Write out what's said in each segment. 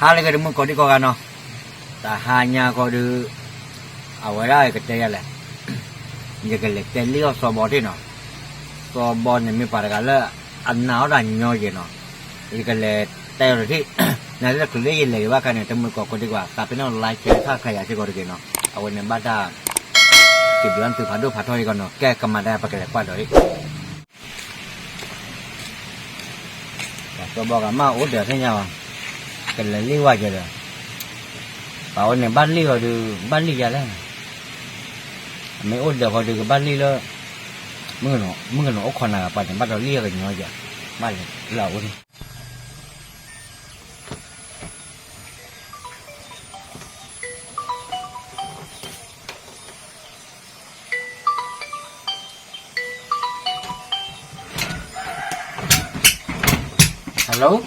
အါလၢကတမုၢ်ကိးဒံကိးဂၤနီၤ, တဟါညါဃီဒီး အဝဲဒၣ်ယကတဲယၤလဲၣ်, ယကလဲၤတဲလံၣ်အီၣ်စီၤဘီတ့ၢ်နီၤ, စီၤဘီန့ၣ်မ့ၢ်ပှၤတဂၤလၢ အနာ်အီၣ်တၢ်ညီယဲၢ်နီၤ, ယကလဲၤတဲအီၤတထံၣ်, နတချုးလၢယလဲၤက့ၤဘၣ်ခါန့ၣ် တမုၢ်ကိးကိးဒံကိးဂၤ သးပ့ၤနီၣ် like share ဆၣ်ခါယၤစ့ၢ်ကီးတဂ့ၤနီၤ, အဝဲန့ၣ်ဘၣ်တၢ် စံးဘျုးသုဖးဒိၣ်ဖးထီအံၤကီးနီၤ, ကဲကမၤဒၣ်ပကလဲၤကွၢ်ဒီးအံၤ စီၤဘီဂၤမ့ၢ်အိၣ်ဒီးသ့ၣ်ညါဘၣ်, ကလဲၤလံၣ်ဝဲကဒီး, ပှၤဝဲန့ၣ်ဘၣ်လံၣ်ဃီဒီး ဘၣ်လံၣ်ယၤလဲၣ်, အမ့ၢ်အိၣ်ဒီးဃီဒီးကဘၣ်လံၣ်လၢ မုၣ်ကနီၤအိၣ်ခိးနၤဂၤ ပှၤန့ၣ်ဘၣ်ဒီးလံၣ်အီၣ်ကညီယၤ, ဘၣ်လဲၤလၢအအိၣ်န့ၣ် Hello,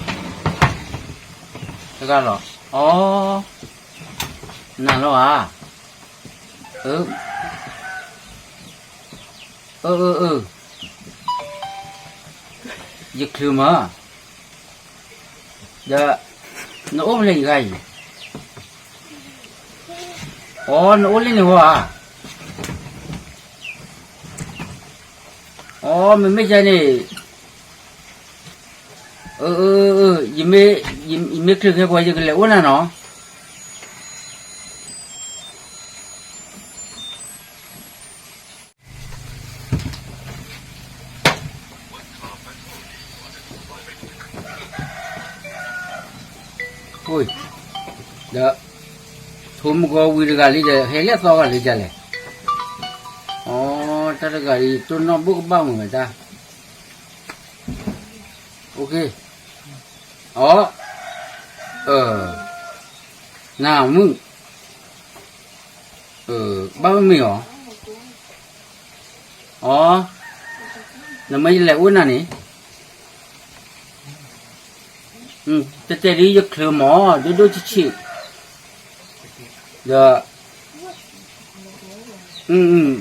တဂၤလီၤ, အီ, နၤလီၤဧါ, အၢ, အၢ, အၢ, အၢ, ယချုးမး, ဒီး, နအိၣ်ဖဲလဲၣ်ယဂၤအံၤ, အီ နအိၣ်လၢန့ၣ်ဟီဧါ, အီ မ့မ့ၢ်ယၤန့ၣ်, အၢ, အၢ, အၢ, ယမ့ၢ်ချုးခဲပှၤ ယကလဲၤအိၣ်နၤနီၤ. ဒီး, ထိမကီဝံၤတဂၤလံဒီး ဟဲလၢသီဂၤလံဒ်လဲၣ်, အီ, တၢ်တဂၤအံၤ တိၢ်နီၣ်ဘိၣ်ကဘၣ်မုာ်မးတၢ်, အီ, နမုၣ်, ဘၣ်မ့ၢ်အီၤ, အီ, နမ့ၢ်ယလဲၤအိၣ်နၤန့ၣ်, တတဲဒ်ယချုးမး ဒိၣ်ဒိၣ်ဆံးဆံး, ဒီး,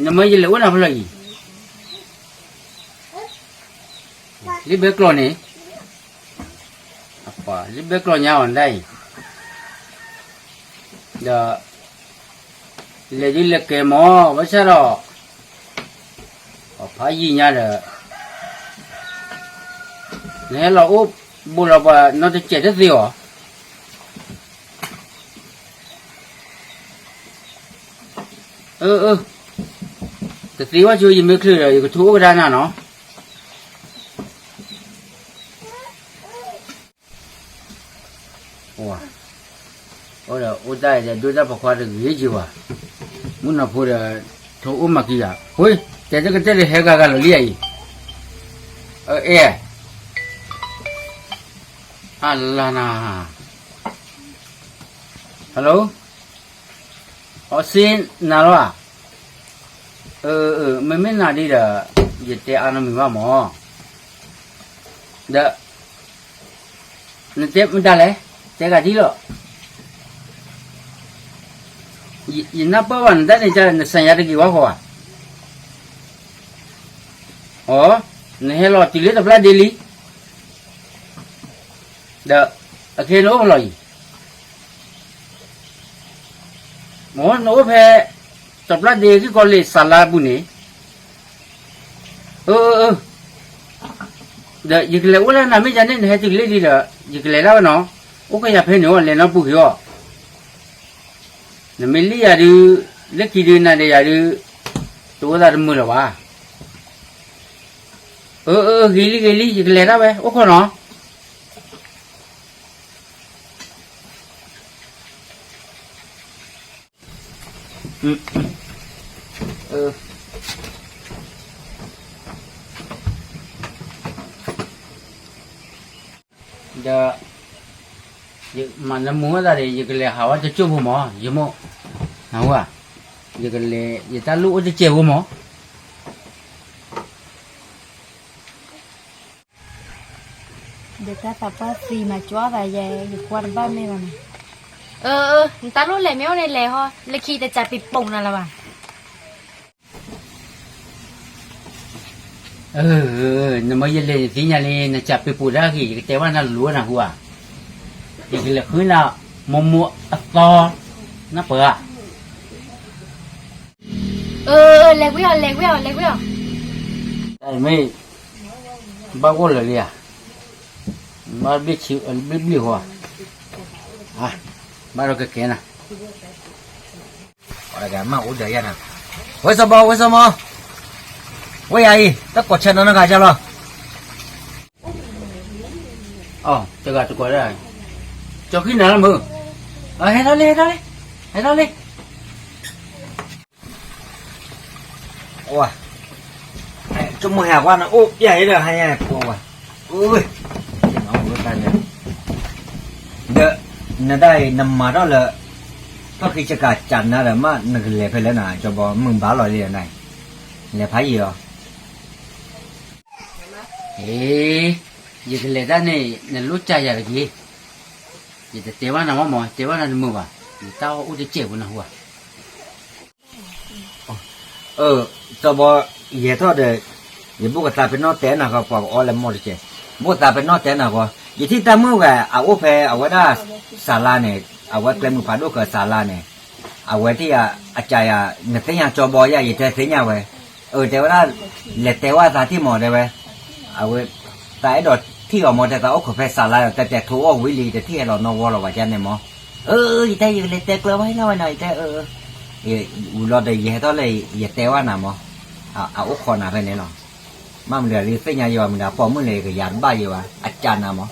နမ့ၢ်ယလဲၤအိၣ်နၤဖဲလဲၣ်အံၤ, လံဘဲကျိးန့ၣ်, လံဘဲကျိးညါအီၤဒၣ်အံၤ, ဒီး, လဲၤဒ်လဲၤကဲမး ဘၣ်ဆၣ်ဒီး, အဖးယံာ်ညါဒီး, နဟဲလီၤအိၣ်ဘူးလီၤပှၤနီတစဲးတသ့အီၤ, အၢ, တသ့ဘၣ်ဆိ ယမ့ၢ်ချုးဒီး ယကထိအိၣ်ကဒါနၤနီၤ. အိၣ်ဒီးအိၣ်တၢ်အံၤဒီး ဒိၣ်တၢ်ပိာ်ခွါတဂ့ၤက့ၤဘၣ်, မုၣ်နီၤဖိဒီး ထိအိၣ်မၤကံဂၤ, ဟ့, တဲတကတဲဒီးဟဲဂၤဂၤလီၤလံဧါအံၤ, အဲ, အလၤနၤ, hello, အီစ့နၤလီၤဧါ, အၢ, မ့မ့ၢ်နၤဒ်ဒီး, ယတဲအါနီတမံၤဘၣ်မး, ဒီး, နတဲမတၤလဲၣ်, တဲဂၤဒ်လီၤ. ယနၢ်ပၢၢ်ဘၣ်နတၢ်န့ၣ် နစံးယၤတဂ့ၤဝဲဃီဧါ, အီ, နဟဲလီၤတုၤလၢတပျၢ်ဒ့လံ, ဒီး, အခဲနအိၣ်ဖဲလဲၣ်အံၤ, မ့ၢ်နအိၣ်ဖဲ, တပျၢ်ဒ့က့ၤကီးလံာ်စးလါပူၤန့ၣ်, အၢ, ဒီးယကလဲၤအိၣ်လၢနၤမ့ၢ်ယၤန့ၣ် နဟဲတုၤလံလံဒီး ယကလဲၤဒၣ်ဝဲနီၤ, အိၣ်ကယၤဖဲန့ၣ်အီၤ လဲၤနီတပူၤက့ၤအီၤ, နမ့ၢ်လံၣ်ယၤဒုး, လၢခံဒုးနၤဒီးယၤဒုး, တအိၣ်သးတမုာ်လၢၤဘၣ်. အၢ, ဂ့ၤလံဂ့ၤလံ ယကလဲၤဒၣ်ဝဲ အိၣ်ခိးနီၤ. ဒီး, ယမၤနမူဝဲသးဒီး ယကလဲၤဟးဝဲတကၠိၢ်ဖိမး ယမိၢ်, နၢ်ဟူဧါ, ယကလဲၤ ယတၢ်လိၣ်အိၣ်တစဲးဖိမး. ဒီးတၢ်သးပှၢ်သံမၤကွၢ်သးယဲ ယကွၢ်တဘၣ်မ့ၢ်ဘၣ်န့ၣ်, အၢ, နတၢ်လိၣ်လဲၤမ့ၢ်အိၣ်န့ၣ်လဲၤဟီ, လၢခံတစးပံးပိာ်နၤလၢၤဘၣ်. အၢ, နမ့ၢ်ယလဲၤနသ့ၣ်ညါလံ နစးပံးပိာ်ဒၣ်ဂ့ၤ ယကတဲဘၣ်နၤလိၤနၢ်ဟူဧါ. ယကလဲၤဃုနၤ မိၢ်မိၢ်အသီ နၢ်ပၢၢ်ဧါ. အၢ လဲၤကွံာ်အီၤ လဲၤကွံာ်အီၤ လဲၤကွံာ်အီၤ. တၢ်မ့ၢ် ဘၣ်အိၣ်လၢာ်လံဧါ. ဘၣ်ဘျ့ၣ်ဘျ့ၣ်ဃီဧါ. ဘၣ်ဒီးကကဲနၤ မ့ၢ်အိၣ်ဒီးယၤနၤ, ဝဲစီၤဘီ ဝဲစီၤမီ, ဝဲယၤအံၤ တၢ်ကိးဆၢနီၤနီၤဂၤယၤလီၤ. အိ တဂၤတကိးဒၣ်, ကၠီဃံနၤလီၤမုၢ်, ဟဲထီၣ်လံ ဟဲထီၣ်လံ, ဟဲထီၣ်လံ. အိ ကမိၢ်ဟဲကွၢ်နအိၣ်ပျဲၢ်အံၤဒီး ဟဲညါကိးဝဲ, အိ ဒီး နဒၣ်အံၤ နမၤထီၣ်လၢ ထီၣ်ဃံဆကၤကၢ်နၤဒီး မ့ၢ်နကလဲၤဖဲလဲၣ်နၤ ကၠီဘီ မုၢ်ဘါလီၤလံနၤ, လဲၤဖးယံာ်လီၤ. အ့ ယကလဲၤတၢ်န့ၣ် နလိၣ်ကၢ်ယၤတဂ့ၤ, ယတတဲဘၣ်နၤမ့ၢ်မး တဲဘၣ်နၤတမုာ်ဘၣ်, ယတၢ်အီၣ်အိၣ်တစဲးဖိနၢ်ဟူဧါ. အၢ ကၠီဘီ ယဟဲထီၣ်ဒီး ယဘိၣ်ကသးပ့ၤနီၣ်တဲနၤဃီ ပှၤကအီၣ်လၢမီၢ်တစဲး, ဘိၣ်သးပ့ၤနီၣ်တဲနၤဃီ, ယထံၣ်တၢ်မုၣ်ဂၤ အအိၣ်ဖဲအဝဲဒၣ် စၤလါန့ၣ်, အဝဲကျဲမုၢ်ဖးဒိၣ်ကၢစၤလါန့ၣ်, အဝဲထံၣ်ယၤ အကၢ်ယၤ နသ့ၣ်ညါကၠီဘီယၤ ယတဲသ့ၣ်ညါဝဲ, အၢ တဲဝဲဒၣ် လဲၤတဲဝဲသးထံၣ်မး တဲဝဲ, အဝဲ သးအဲၣ်ဒိးထံၣ်အီၤမး တဲသးအိၣ်ခိးဖဲစၤလါဒီး တဲတဲထိအီၣ်ဝံၤလံ တထံၣ်ဟဲလီၤနီၢ်ဝီလီၤ ပှၤကန့ၣ်မး, အၢ ယတဲ ယကလဲၤတဲကျၢၤဝဲဟ့ၣ်လီၤဝဲနၤ ယတဲ အၢ ဝံၤလီၤဒီး ယဟဲထီၣ်လၢ ယတဲဝဲနၤမး, အအိၣ်ခိးနၤဖဲန့ၣ်လီၤ, မ့ၢ်မနုၤလၢသ့ၣ်ညါယဲဘၣ် မနုၤပိာ်မုၣ်လဲၣ် ကယၤတဘၣ်ယဲဘၣ် အကၢ်နၤမး.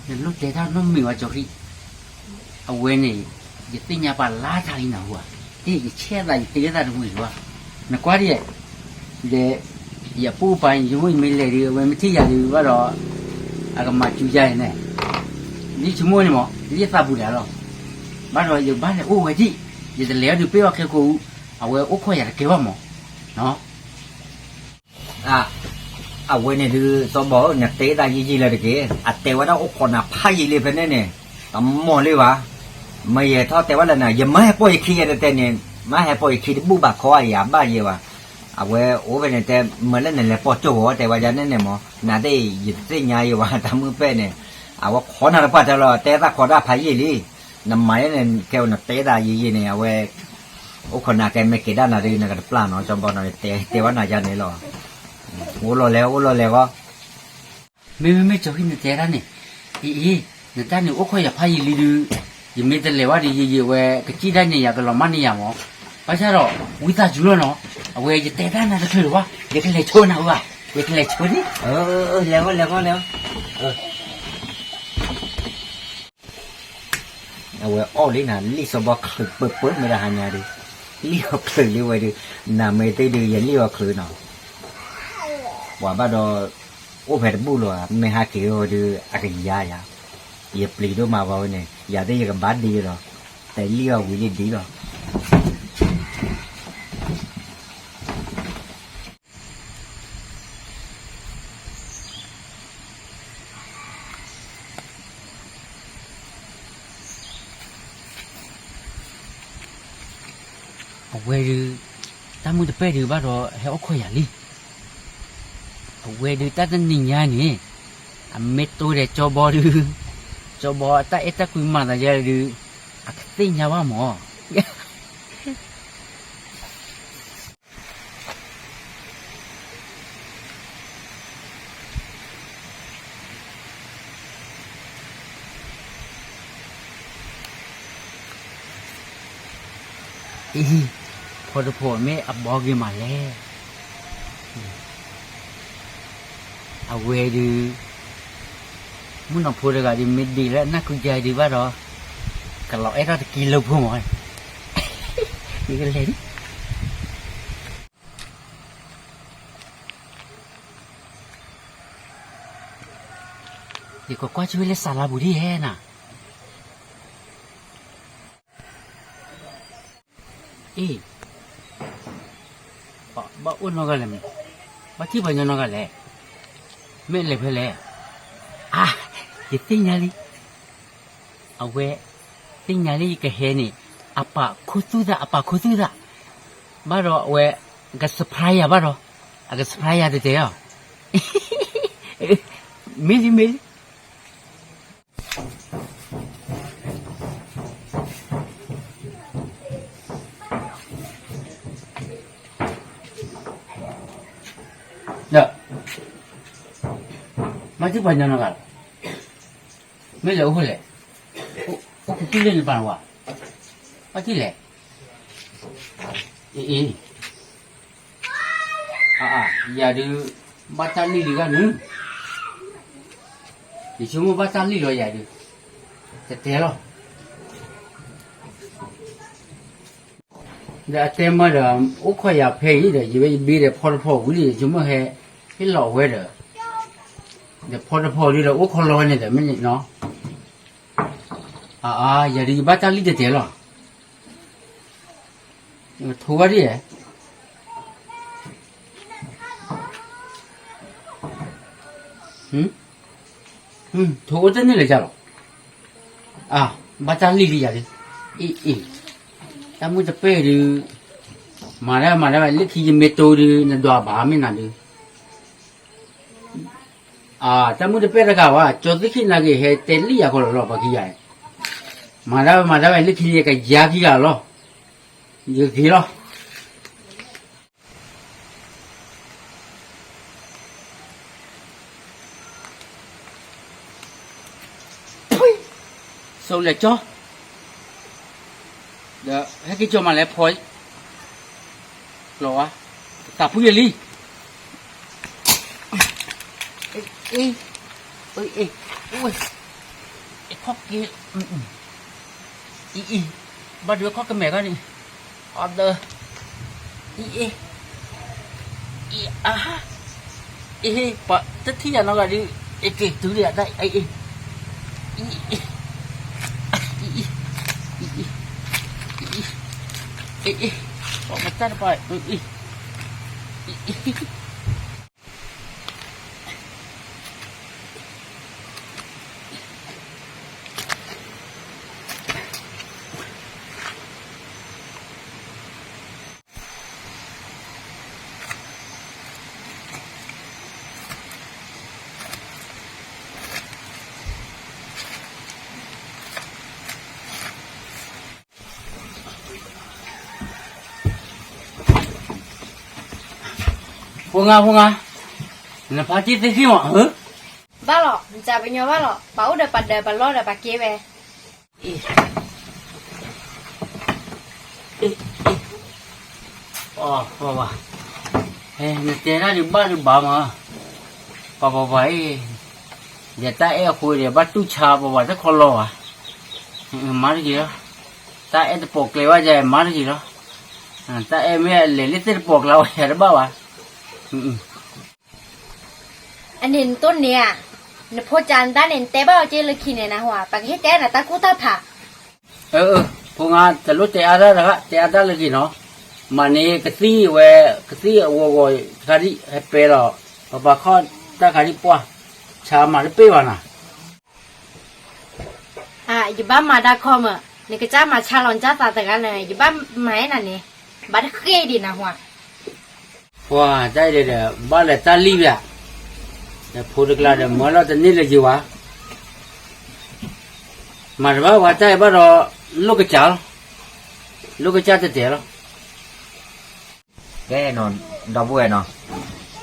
နလိၣ်တဲတၢ်နီတမံၤဘၣ်ကၠီဃံ, အဝဲန့ၣ် ယသ့ၣ်ညါပှၤလါထါလံနၢ်ဟူဧါ, ယဆဲးသး ယတဲသးတဝံၤလီၤ, နကွၢ်ဒ်, ဒီး ယပိၢ်ပၤ ယမိၢ်ယမ့ၢ်လဲၤဒီး အဝဲမ့ၢ်ထံၣ်ယၤဒုးဘၣ်ဒီး အကမၤစူၤယၤန့ၣ်, လံဆိကမိၣ်န့ၣ်မး လံသးပူၤဒၣ်လီၤ, ဘၣ်ဒီးယဘၣ်လဲၤအိၣ်ဝဲဒံး, ယတလဲၤအီၤဒုးပ့ၢ်အီၤခဲကိးအူ, အဝဲအိၣ်ခိးယၤတကဲဘၣ်မး, အဝဲန့ၣ်ဒုး စီၤဘီဧၢ နတဲသးယံာ်ယံာ်လၢၤတက့ၢ်, အတဲဝဲဒၣ်အိၣ်ခိးနၤဖးယံာ်လံဖဲန့ၣ်န့ၣ်, တမီၢ်လံဘၣ်, မ့ၢ်ယဲထီၣ်တဲဝဲလၢနၤ ယမ့ၢ်ဟဲပိာ်ယခံယဲတဲတဲန့ၣ်, မ့ၢ်ဟဲပိာ်ယခံတဘူၣ်ဘၣ်ခီအံၤ အဘၣ်ယဲဘၣ်, အဝဲအိၣ်ဖဲန့ၣ်တဲ မ့ၢ်လၢနလဲၤပိာ်ကၠိၢ်ဝဲ တဲဝဲဒၣ်န့ၣ်န့ၣ်မး နၤသ့ၣ် ယတသ့ၣ်ညါယဲဘၣ် တၢ်မုၣ်ပဲၣ်န့ၣ်, အဝဲခိးနၤတပှၢ်တၢၢ်လီၤ တဲသးခိးတၢ်ဖးယံာ်လံ, နမၤယဲန့ၣ် ခဲအံၤနတဲသးယံာ်ယံာ်န့ၣ် အဝဲ အိၣ်ခိးနၤကဲမ့ၢ်က့ၤဒၣ်နၤဒုး နကတပျၢ်နီၤ ကၠီဘီနီၤ တဲဝဲနၤယါန့ၣ်လီၤ, အိၣ်လီၤလဲၣ် အိၣ်လီၤလဲၣ်ဂီၢ်, မ့မ့မ့ၢ်ကၠီဃံနတဲတၢ်န့ၣ်, အ့အ့, နတၢ်န့ၣ်အိၣ်ခိးယၤဖးယံာ်လံဒုး, ယမ့ၢ်တလဲၤဘၣ်ဒီး ယယံာ်ဝဲ ကစံၣ်ဒၣ်န့ၢ်ယၤ ကလီၤမၢ်န့ၢ်ယၤမး, ဘၣ်ဆၣ်ဒီး ဝံသးစူၤလီၤနီၤ, အဝဲယတဲတၢ်နၤတချုးလၢၤဘၣ်, ယကလဲၤဆိနၤဝဲ, ယကလဲၤဆိန့ၣ်, လဲၤဂီၢ်လဲၤဂီၢ်လဲၤဂီၢ် အဝဲအီၣ်လံနၤ လံာ်စီၤဘီချုးပၢပၢမ့ၢ်ဒၣ်ဟါညါဒီး, လံာ်အီၤချုးလံဝဲဒီး, နမ့ၢ်သ့ၣ်ဒုး ယလံာ်အီၤချုးနီၤ, ပှၤဘၣ်ဒီး, အိၣ်ဖဲတဘူၣ်လီၤဧါ မ့ၢ်ဟးက့ၤဝဲဒုး အကယၤယၤ, ယပျံၤဒိၣ်မးဝဲန့ၣ် ယၤသ့ၣ်ယကဘၣ်ဒံးလီၤ, တဲလံာ်အီၤဝံၤလံဒံးလီၤ. အဝဲဒုး, တၢ်မုၢ်တပဲၣ်ဒုးဘၣ်ဒီး ဟဲအိၣ်ခိးယၤလံ. အဝဲဒုးတၢ်တနံၤညါန့ၣ်, အမ့ၢ်တိဒီးကၠီဘီဒုး, ကၠီဘီအတၢ်အဲၣ်တၢ်ကွံမၤသးယဲဒုး, အကသ့ၣ်ညါဘၣ်မး. အံၤ, ဖီတဖီမ့ၢ်အဘီဂ့ၤမးလဲၣ်. အဝဲဒုး, မုၣ်နီၢ်ဖိတဂၤဒုး မ့ၢ်ဒံးလၢနၢ်ကူကါဒံးဘၣ်ဒီး, ကလီၤအဲၣ်ထီၣ်တကံလိဖိမး, ယကလဲၤဒံး. ယကကွၢ်ဆိလၢစၢ်လါပူၤဒ်ဟဲနၤ. အ့, ဘၣ်အိၣ်နီတဂၤလဲၣ်, ဘၣ်ထံၣ်ပှၤညီနီတဂၤလဲၣ်, မ့ၢ်လဲၤဖဲလဲၣ်. အါ, ယသ့ၣ်ညါလံ. အဝဲ, သ့ၣ်ညါလံယကဟဲန့ၣ်, အပာ်ခူသူၣ်သး အပာ်ခူသူၣ်သး, ဘၣ်ဒီးအဝဲ, က surprise ယၤဘၣ်ဒီး, အက surprise ယၤတဲတဲလီၤ. မ့ၢ်လံ မ့ၢ်လံ. ဒီး ဘၣ်သ့ၣ်ပှၤညီနီတဂၤလီၤ. မ့ၢ်လဲၤအိၣ်ဖဲလဲၣ်. အိၣ်ကတုၤလၢနပၢ်နဝၤ, ဘၣ်သ့ၣ်လဲၣ်. အ့ၣ်အ့ၣ်, အါအါ, ယၤဒုး ဘၣ်တၢ်လံၣ်ဒံးဂၤနုၤ, ယဆိကမိၣ်ဘၣ်တၢ်လံၣ်လီၤယၤဒုး, တတဲလီၤ. ဒီးအတဲမၢဒီး အိၣ်ခိးယၤဖဲအံၤဒီး ယဝဲယဘ့ဒီးဖီတဖီဝံၤလံ ယဆိကမိၣ်ဟဲ ဟ့ၣ်လီၤဝဲဒီး ဒီးဖီတဖီဒုးဒီး အိၣ်ခိးလီၤဝဲန့ၣ်ဒီး မ့ၢ်န့ၣ်နီၤ. အါအါ, ယၤဒုးယဘၣ်တၢ်လံၣ်တတဲလီၤ. ထိဝဲဒ်ယဲၢ်, ထိအိၣ်တန့ၢ်လၢၤယၤလီၤ. အါ, ဘၣ်တၢ်လံၣ်လံယၤလံ. အ့ၣ်အ့ၣ်, တၢ်မုၢ်တပဲၢ်ဒုး, မၤဒၣ်မၤဒၣ်ဝဲ လၢခံယမ့ၢ်တိဒုး နဒွးဘၣ်မ့ၢ်နၤဒုး. အါ, တၢ်မုၢ်တပဲၢ်တဂၤဝဲ ကၠီသ့ၣ်ခံနၤဂ့ၤ ဟဲတဲလံၣ်ယၤဃီလီၤလီၤ ပှၤခံဂၤအံၤ, မၤဒၣ်ဝဲမၤဒၣ်ဝဲ လၢခံယကယၤခံဂၤလီၤ. ယဂ့ၤလီၤ. ဆိလဲၤကၠီ, ဒီးဟဲက့ၤကၠီမးလဲၤဖီ, လီၤဝါ, တၢ်ဖုယလံ. အ့ၣ်, အ့ၣ်, အခီၣ်က့ၤ, အံၤအံၤ, ဘၣ်ဒုးအခီၣ်ကမဲာ်ခီန့ၣ်, အီၣ်သၢ, အံၤအ့ၣ်, အံၤအါ, အ့ၣ်, ပှၤတထံၣ်ယၤနီတဂၤဒုး, အ့ၣ်က့ၤတုၤဒံးအတၢ်အံၤ, အံၤ, အံၤ, အံၤ, အံၤ, အံၤ, ပှၤမတၢ်တပှၤ, အံၤ ဖိငါ, ဖိငါ, နဖါတံၢ်သ့ၣ်သ့ၣ်မး, ဘၣ်လီၤ, နစးပညီဘၣ်လီၤ, ပှၤအိၣ်ဒီးပှၤဒၢးပှၤလီၢ်ဒီးပှၤက့ဝဲ. အ့ၣ်, အ့ၣ်, အီၣ်, ပှၤ, နတဲတၢ်ဒုးဘၣ်ဒုးဘၣ်မး, ပှၤပှၤပှၤအံၤ, ဒီးတၢ်အဲၣ်အဃိဒီး ဘၣ်တူၢ်ဆါပှၤပှၤတခီလီၤဘၣ်, မၤတဂ့ၤလီၤ, တၢ်အဲၣ်တပိာ်ကျဲဘၣ်ယၤ မၤတဂ့ၤလီၤ, တၢ်အဲၣ်မ့ၢ်အလဲၤလၢသ့ၣ်တပိာ်ကျဲဘၣ်ယၤတဘၣ်ဘၣ်. အန့ၣ်နတိၢ်န့ၣ်ဧါ, နဖိကၢ်နတၢ်န့ၣ် နတဲဘၣ်အီၤက့လၢခံန့ၣ်နဟူဧါ, ပကဟ့ၣ်တဲနတၢ်ကူၣ်တၢ်ဖး. အၢ အၢ ဖိငါ တလိၣ်တဲအါတၢ်တဂၤ တဲအါတၢ်လၢက့ၤနီၤ, မၤန့ၣ်ကသံၣ်ဝဲ ကသံၣ်အဂီၤဂီၤတခါဒံး ဟဲပဲလီၤ, ပပာ်ခီၣ်တၢ်ခါဒံးပှၢ်, ဆါမၤတပ့ၢ်ဘၣ်နၤ. ယဘၣ်မၤတၢ်ခီမး, နကစၢ်မၤဆါလီၤနကၢ်သးတဂၤန့ၣ် ယဘၣ်မၤအဲၣ်နၤန့ၣ်, ဘၣ်တဃ့ၢ်ဒံးနဟူဧါ. ပှၤတၢ်အံၤဒီး ဘၣ်လဲၤတၢ်လံၣ်ဝဲဧါ, ဒီးဖိတကျါဒီး မၢလီၤတန့ၢ်လၢယၤဝဲ, မၤတဘၣ်ဝဲတၢ်အံၤဘၣ်ဒီး လိၣ်ကစၢ်လီၤ, လိၣ်ကစၢ်တဲတဲလီၤ. ကဲနီၤ, ဒီပုၢ်ဝဲၢ်နီၤ,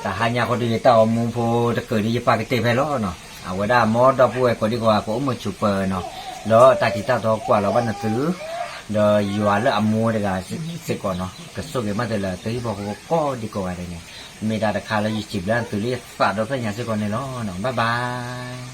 တဟါညါဃီဒီး ယတၢ်အိၣ်မူဖိတကၢၢ်ဒီး ယပာ်ကတၢၢ်ဖဲလီၤနီၤ, အဝဲဒၣ်မ်ဒီပုၢ်ဝဲၢ်ကိးဒံကိးဂၤ ကအိၣ်မုာ်ဆိးပၢၤနီၤ, ဒီးတၢ်တံၤတၢ်တီကွၢ်လီၤဘၣ်နသု, ဒီးယွၤလၢအမူတဂၤစ့ၢ်ကီးနီၤ ကဆိၣ်ဂ့ၤမၤစၢၤလၢသုဟံၣ်ဖိဃီဖိကိးဒံကိးဂၤဒဲးန့ၣ်, မ့ၢ်တၢ်တခါလၢယစံးဘျုးနသုလၢယသးဒီဖျၢၣ်ညါစ့ၢ်ကီးန့ၣ်လီၤ. ဘၣ်ဘၣ်.